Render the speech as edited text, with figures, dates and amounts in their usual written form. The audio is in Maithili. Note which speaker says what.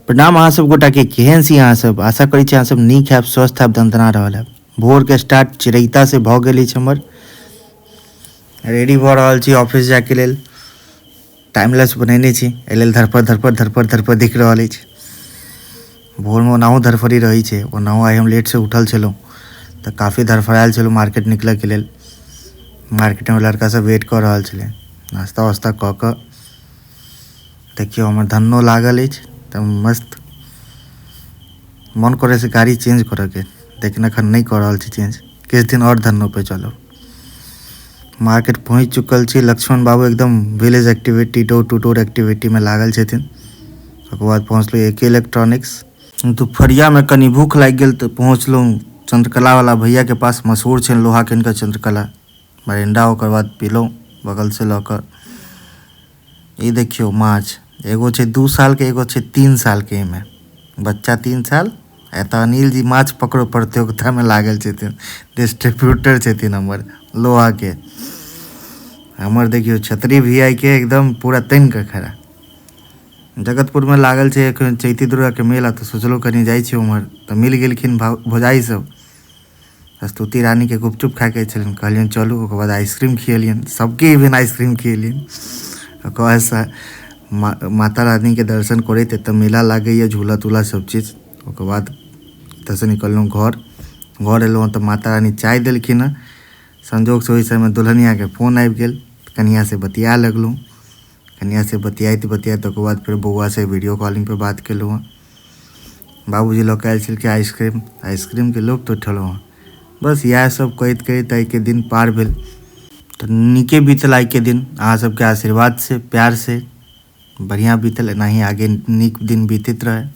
Speaker 1: प्रणाम अहाँ सब गोटा के, केहन छी अहाँ सब? आशा करै छी अहाँ सब नीक हैब, स्वस्थ हैब, दनदना रहल हैब। भोर के स्टार्ट चिरैता से भऽ गेल अछि हमर। रेडी भऽ रहल छी ऑफिस जायके लेल। टाइम लैप्स बनेने छी, एहि लेल धरफड़ धरफड़ धरफड़ धरफड़ दिख रहल अछि। भोरमे ओनाहु धरफड़ी रहै छै, ओनाहु आइ हम लेटसँ उठल छलहुँ तऽ काफी धरफड़ायल छलहुँ मार्केट निकलऽके लेल। मार्केटमे लड़का सब वेट कऽ रहल छलै। नाश्ता वास्ता कऽ कऽ देखियौ हमर धन्नो लागल अछि तऽ मस्त मन करै छै गाड़ी चेंज करऽके, लेकिन अखन नहि कऽ रहल छी चेंज, किछु दिन आओर धन्नो पे चलब। मार्केट पहुँच चुकल छी। लक्ष्मण बाबू एकदम village activity, door to door activity में लागल छथिन। ओकर बाद पहुँचलहुँ ए के इलेक्ट्रॉनिक्स। दुपहरियामे कनि भूख लागि गेल तऽ पहुँचलहुँ चंद्रकला वाला भैया के पास। मशहूर छनि लोहा के हिनकर चंद्रकला। मरिंडा ओकर बाद पीलहुँ बगल से लऽ कऽ। ई देखियौ माछ, एगो छै 2 साल के, एगो छै 3 साल के। एहिमे बच्चा 3 साल। एतऽ अनिल जी माछ पकड़ो प्रतियोगिता में लागल छथिन, डिस्ट्रीब्यूटर छथिन हमर लोहा के। हमर देखियौ छतरी भी आई के एकदम पूरा तनि के खड़ा। जगतपुर में लागल छै एखन चैती दुर्गा के मेला, तऽ सोचलहुँ कनि जाइ छी उम्हर, तऽ मिल गेलखिन भौजाई सब। स्तुति रानी के गुपचुप खायके छलनि, कहलियनि चलू। ओकर बाद आइसक्रीम खियलियनि सबके, इवन आइसक्रीम खियलियनि। ओकर बाद से माता रानी के दर्शन करैत एतऽ मेला लागैया, झूला तूला सब चीज। ओकर बाद एतऽसँ निकललहुँ घर। घर एलहुँ तऽ माता रानी चाय देलखिन हँ। संजोगसँ ओहि समय दुल्हनियाके फोन आबि गेल, कनियाँ से बतिया लगलहुँ। कनियाँ से बतियाइत बतियाइत ओकर बाद फेर बौआ से वीडियो कॉलिंग पे बात केलहुँ हँ। बाबूजी लऽ कऽ आयल छलखिन आइसक्रीम, आइसक्रीमके लुत्फ उठेलहुँ हँ। बस इएह सब कहैत कहैत आइके दिन पार भेल। तऽ नीके बीतल आइके दिन, अहाँ सबके आशीर्वाद से, प्यार से बढ़िआँ बीतल। एनाही आगे नीक दिन बीतैत रहै।